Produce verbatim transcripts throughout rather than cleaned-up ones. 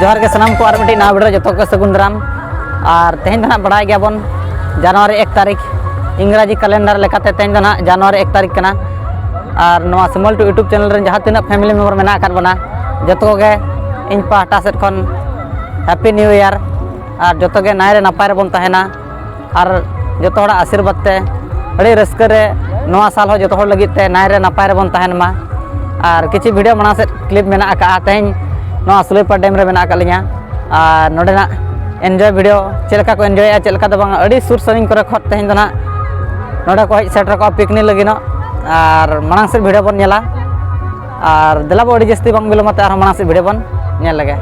ᱡᱚᱦᱟᱨ ᱜᱮ ᱥᱟᱱᱟᱢ ᱠᱚ, ᱟᱨ ᱢᱤᱫᱴᱤᱡ ᱱᱟᱣᱟ ᱵᱷᱤᱰᱤᱭᱳ ᱨᱮ ᱡᱚᱛᱚ ᱠᱚ ᱥᱟᱹᱜᱩᱱ ᱫᱟᱨᱟᱢ᱾ ᱟᱨ ᱛᱮᱦᱮᱧ ᱫᱚ ᱱᱟᱦᱟᱜ ᱵᱟᱲᱟᱭ ᱜᱮᱭᱟᱵᱚᱱ, ᱡᱟᱱᱩᱣᱟᱨᱤ ᱮᱠ ᱛᱟᱹᱨᱤᱠᱷ, ᱤᱝᱨᱟᱡᱤ ᱠᱮᱞᱮᱱᱰᱟᱨ ᱞᱮᱠᱟᱛᱮ ᱛᱮᱦᱮᱧ ᱫᱚ ᱱᱟᱦᱟᱜ ᱡᱟᱱᱩᱣᱟᱨᱤ ᱮᱠ ᱛᱟᱹᱨᱤᱠᱷ ᱠᱟᱱᱟ᱾ ᱟᱨ ᱱᱚᱣᱟ ᱥᱤᱢᱚᱞ ᱴᱩ YouTube ᱪᱮᱱᱮᱞ ᱨᱮᱱ ᱡᱟᱦᱟᱸ ᱛᱤᱱᱟᱹᱜ ᱯᱷᱮᱢᱤᱞᱤ ᱢᱮᱢᱵᱟᱨ ᱢᱮᱱᱟᱜ ᱟᱠᱟᱫ ᱵᱚᱱᱟ, ᱡᱚᱛᱚ ᱠᱚᱜᱮ ᱤᱧ ᱯᱟᱦᱴᱟ ᱥᱮᱫ ᱠᱷᱚᱱ ᱦᱮᱯᱤ ᱱᱤᱭᱩ ᱤᱭᱟᱨ᱾ ᱟᱨ ᱡᱚᱛᱚ ᱜᱮ ᱱᱟᱭ ᱨᱮ ᱱᱟᱯᱟᱭ ᱨᱮᱵᱚᱱ ᱛᱟᱦᱮᱱᱟ᱾ ᱟᱨ ᱡᱚᱛᱚ ᱦᱚᱲᱟᱜ ᱟᱥᱤᱨᱵᱟᱫᱽ ᱛᱮ ᱟᱹᱰᱤ ᱨᱟᱹᱥᱠᱟᱹ ᱨᱮ ᱱᱚᱣᱟ ᱥᱟᱞ ᱦᱚᱸ ᱡᱚᱛᱚ ᱦᱚᱲ ᱞᱟᱹᱜᱤᱫ ᱛᱮ ᱱᱟᱭ ᱨᱮ ᱱᱟᱯᱟᱭ ᱨᱮᱵᱚᱱ ᱛᱟᱦᱮᱱ ᱢᱟ᱾ ᱟᱨ ᱠᱤᱪᱷᱩ ᱵᱷᱤᱰᱤᱭᱳ ᱢᱟᱲᱟᱝ ᱥᱮᱫ ᱠᱞᱤᱯ ᱢᱮᱱᱟᱜ ᱟᱠᱟᱫᱼᱟ, ᱛᱮᱦᱮᱧ ᱱᱚᱣᱟ ᱥᱩᱞᱟᱹᱭᱯᱟᱲ ᱰᱮᱢ ᱨᱮ ᱢᱮᱱᱟᱜ ᱟᱠᱟᱫ ᱞᱤᱧᱟ᱾ ᱟᱨ ᱱᱚᱰᱮᱱᱟᱜ ᱮᱱᱡᱚᱭ ᱵᱷᱤᱰᱤᱭᱳ ᱪᱮᱫ ᱞᱮᱠᱟ ᱠᱚ ᱮᱱᱡᱚᱭᱮᱫᱼᱟ, ᱪᱮᱫ ᱞᱮᱠᱟ ᱫᱚ ᱵᱟᱝ, ᱟᱹᱰᱤ ᱥᱩᱨ ᱥᱟᱺᱜᱤᱧ ᱠᱚᱨᱮ ᱠᱷᱚᱱ ᱛᱮᱦᱮᱧ ᱫᱚ ᱱᱟᱦᱟᱜ ᱱᱚᱰᱮ ᱠᱚ ᱦᱮᱡ ᱥᱮᱴᱮᱨ ᱠᱚᱜᱼᱟ ᱯᱤᱠᱱᱤᱠ ᱞᱟᱹᱜᱤᱫ ᱱᱚᱜ᱾ ᱟᱨ ᱢᱟᱲᱟᱝ ᱥᱮᱫ ᱵᱷᱤᱰᱤᱭᱳ ᱵᱚᱱ ᱧᱮᱞᱟ᱾ ᱟᱨ ᱫᱮᱞᱟ ᱵᱚ, ᱟᱹᱰᱤ ᱡᱟᱹᱥᱛᱤ ᱵᱟᱝ ᱵᱤᱞᱚᱢ ᱟᱛᱮ ᱟᱨᱦᱚᱸ ᱢᱟᱲᱟᱝ ᱥᱮᱫ ᱵᱷᱤᱰᱤᱭᱳ ᱵᱚᱱ ᱧᱮᱞ ᱞᱮᱜᱮ᱾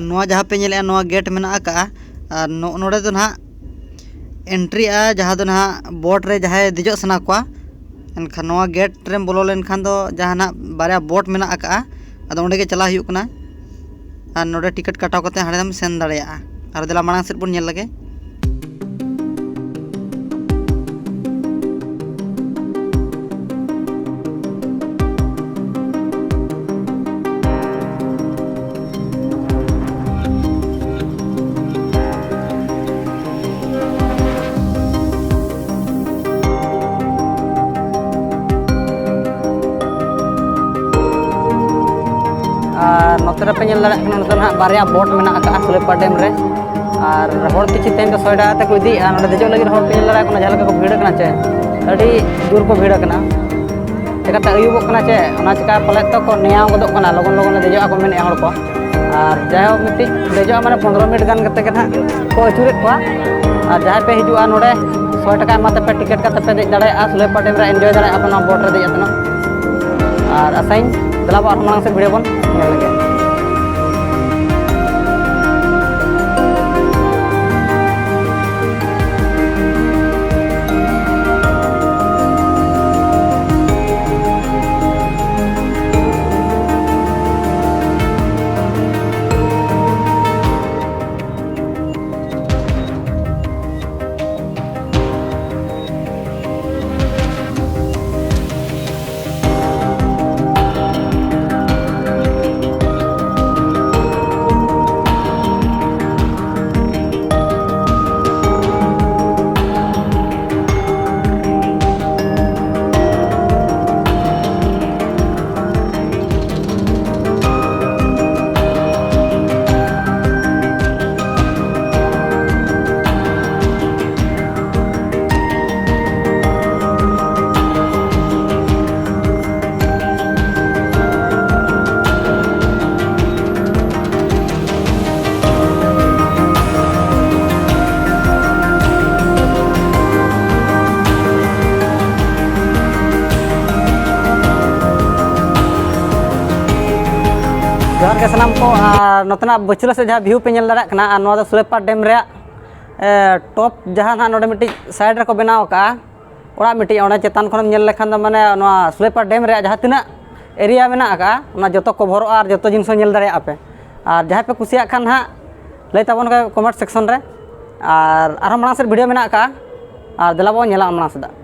ᱱᱚᱣᱟ ᱡᱟᱦᱟᱸ ᱯᱮ ᱧᱮᱞᱮᱫᱼᱟ, ᱱᱚᱣᱟ ᱜᱮᱴ ᱢᱮᱱᱟᱜ ᱟᱠᱟᱫᱼᱟ᱾ ᱟᱨ ᱱᱚᱜᱼᱚ ᱱᱚᱰᱮ ᱫᱚ ᱱᱟᱦᱟᱜ ᱮᱱᱴᱨᱤᱜᱼᱟ, ᱡᱟᱦᱟᱸ ᱫᱚ ᱱᱟᱦᱟᱜ ᱵᱳᱴ ᱨᱮ ᱡᱟᱦᱟᱸᱭ ᱫᱮᱡᱚᱜ ᱥᱟᱱᱟ ᱠᱚᱣᱟ, ᱮᱱᱠᱷᱟᱱ ᱱᱚᱣᱟ ᱜᱮᱴ ᱨᱮᱢ ᱵᱚᱞᱚ ᱞᱮᱱᱠᱷᱟᱱ ᱫᱚ ᱡᱟᱦᱟᱱᱟᱜ ᱵᱟᱨᱭᱟ ᱵᱳᱴ ᱢᱮᱱᱟᱜ ᱟᱠᱟᱫᱼᱟ, ᱟᱫᱚ ᱚᱸᱰᱮ ᱜᱮ ᱪᱟᱞᱟᱜ ᱦᱩᱭᱩᱜ ᱠᱟᱱᱟ᱾ ᱟᱨ ᱱᱚᱰᱮ ᱴᱤᱠᱤᱴ ᱠᱟᱴᱟᱣ ᱠᱟᱛᱮ ᱦᱟᱸᱰᱮᱢ ᱥᱮᱱ ᱫᱟᱲᱮᱭᱟᱜᱼᱟ᱾ ᱟᱨ ᱫᱮᱞᱟ ᱢᱟᱲᱟᱝ ᱥᱮᱫ ᱵᱚᱱ ᱧᱮᱞ ᱞᱮᱜᱮ᱾ ᱟᱨ ᱱᱚᱛᱮ ᱨᱮᱯᱮ ᱧᱮᱞ ᱫᱟᱲᱮᱭᱟᱜ ᱠᱟᱱᱟ, ᱱᱚᱛᱮ ᱱᱟᱦᱟᱜ ᱵᱟᱨᱭᱟ ᱵᱳᱴ ᱢᱮᱱᱟᱜ ᱟᱠᱟᱫᱼᱟ ᱥᱩᱞᱮᱯᱟᱨ ᱰᱮᱢ ᱨᱮ᱾ ᱟᱨ ᱦᱚᱲ ᱠᱤᱪᱷᱩ ᱛᱮᱦᱮᱧ ᱫᱚ ᱥᱚᱭ ᱴᱟᱠᱟ ᱠᱟᱛᱮ ᱠᱚ ᱤᱫᱤᱭᱮᱫᱼᱟ᱾ ᱱᱚᱰᱮ ᱫᱮᱡᱚᱜ ᱞᱟᱹᱜᱤᱫ ᱦᱚᱲ ᱯᱮ ᱧᱮᱞ ᱫᱟᱲᱮᱭᱟᱜ ᱠᱟᱱᱟ, ᱡᱟᱦᱟᱸ ᱞᱮᱠᱟ ᱠᱚ ᱵᱷᱤᱲ ᱟᱠᱟᱱᱟ ᱪᱮ, ᱟᱹᱰᱤ ᱡᱳᱨ ᱠᱚ ᱵᱷᱤᱲ ᱟᱠᱟᱱᱟ᱾ ᱪᱮᱠᱟᱛᱮ ᱟᱹᱭᱩᱵᱚᱜ ᱠᱟᱱᱟ ᱪᱮ, ᱚᱱᱟ ᱪᱮᱠᱟ ᱯᱟᱞᱮᱫ ᱛᱚ ᱠᱚ ᱱᱮᱭᱟᱣ ᱜᱚᱫᱚᱜ ᱠᱟᱱᱟ, ᱞᱚᱜᱚᱱ ᱞᱚᱜᱚᱱ ᱞᱮ ᱫᱮᱡᱚᱜᱼᱟ ᱠᱚ ᱢᱮᱱᱮᱫᱼᱟ ᱦᱚᱲ ᱠᱚ᱾ ᱟᱨ ᱡᱟᱭᱦᱳᱠ, ᱢᱤᱫᱴᱤᱡ ᱫᱮᱡᱚᱜᱼᱟ, ᱢᱟᱱᱮ ᱯᱚᱱᱨᱚ ᱢᱤᱱᱤᱴ ᱜᱟᱱ ᱠᱟᱛᱮ ᱜᱮ ᱱᱟᱦᱟᱜ ᱠᱚ ᱟᱹᱪᱩᱨᱮᱫ ᱠᱚᱣᱟ᱾ ᱟᱨ ᱡᱟᱦᱟᱸᱭ ᱯᱮ ᱦᱤᱡᱩᱜᱼᱟ ᱱᱚᱰᱮ, ᱥᱚᱭ ᱴᱟᱠᱟ ᱮᱢᱟ ᱛᱮᱯᱮ ᱴᱤᱠᱤᱴ ᱠᱟᱛᱮ ᱯᱮ ᱫᱮᱡ ᱫᱟᱲᱮᱭᱟᱜᱼᱟ ᱥᱩᱞᱮᱯᱟᱨ ᱰᱮᱢ ᱨᱮ, ᱮᱱᱡᱚᱭ ᱫᱟᱲᱮᱭᱟᱜᱼᱟ ᱯᱮ ᱱᱚᱣᱟ ᱵᱳᱴ ᱨᱮ ᱫᱮᱡ ᱠᱟᱛᱮ ᱱᱟᱜ᱾ ᱟᱨ ᱟᱥᱟᱧ ᱫᱮᱞᱟ ᱵᱚ ᱟᱨᱦᱚᱸ ᱢᱟᱲᱟᱝ ᱥᱮᱫ ᱵᱷᱤᱰᱤᱭᱳ ᱵᱚᱱ ᱧᱮᱞ ᱞᱮᱜᱮ᱾ ᱜᱚᱢᱠᱮ ᱥᱟᱱᱟᱢ ᱠᱚ, ᱟᱨ ᱱᱚᱛᱮᱱᱟᱜ ᱵᱟᱹᱪᱷᱞᱟᱹ ᱥᱮᱫ ᱡᱟᱦᱟᱸ ᱵᱷᱤᱭᱩ ᱯᱮ ᱧᱮᱞ ᱫᱟᱲᱮᱭᱟᱜ ᱠᱟᱱᱟ, ᱟᱨ ᱱᱚᱣᱟ ᱫᱚ ᱥᱩᱞᱮᱯᱟᱨ ᱰᱮᱢ ᱨᱮᱭᱟᱜ, ᱮ, ᱴᱚᱯ ᱡᱟᱦᱟᱸ ᱱᱟᱦᱟᱜ ᱱᱚᱰᱮ ᱢᱤᱫᱴᱤᱡ ᱥᱟᱭᱤᱰ ᱨᱮᱠᱚ ᱵᱮᱱᱟᱣ ᱟᱠᱟᱫᱼᱟ ᱚᱲᱟᱜ ᱢᱤᱫᱴᱤᱡ, ᱚᱸᱰᱮ ᱪᱮᱛᱟᱱ ᱠᱷᱚᱱᱮᱢ ᱧᱮᱞ ᱞᱮᱠᱷᱟᱱ ᱫᱚ, ᱢᱟᱱᱮ, ᱱᱚᱣᱟ ᱥᱩᱞᱮᱯᱟᱨ ᱰᱮᱢ ᱨᱮᱭᱟᱜ ᱡᱟᱦᱟᱸ ᱛᱤᱱᱟᱹᱜ ᱮᱨᱤᱭᱟ ᱢᱮᱱᱟᱜ ᱟᱠᱟᱫᱼᱟ, ᱚᱱᱟ ᱡᱚᱛᱚ ᱠᱚᱵᱷᱚᱨᱚᱜᱼᱟ ᱟᱨ ᱡᱚᱛᱚ ᱡᱤᱱᱤᱥ ᱦᱚᱸ ᱧᱮᱞ ᱫᱟᱲᱮᱭᱟᱜᱼᱟ ᱯᱮ᱾ ᱟᱨ ᱡᱟᱦᱟᱸᱭ ᱯᱮ ᱠᱩᱥᱤᱭᱟᱜ ᱠᱷᱟᱱ ᱦᱟᱸᱜ, ᱞᱟᱹᱭ ᱛᱟᱵᱚᱱ ᱯᱮ ᱠᱚᱢᱮᱱᱴ ᱥᱮᱠᱥᱚᱱ ᱨᱮ, ᱟᱨ ᱟᱨᱦᱚᱸ ᱢᱟᱲᱟᱝ ᱥᱮᱫ ᱵᱷᱤᱰᱤᱭᱳ ᱢᱮᱱᱟᱜ ᱟᱠᱟᱫᱼᱟ, ᱟᱨ ᱫᱮᱞᱟ ᱵᱚᱱ ᱧᱮᱞᱟ ᱢᱟᱲᱟᱝ ᱥᱮᱫᱟᱜ᱾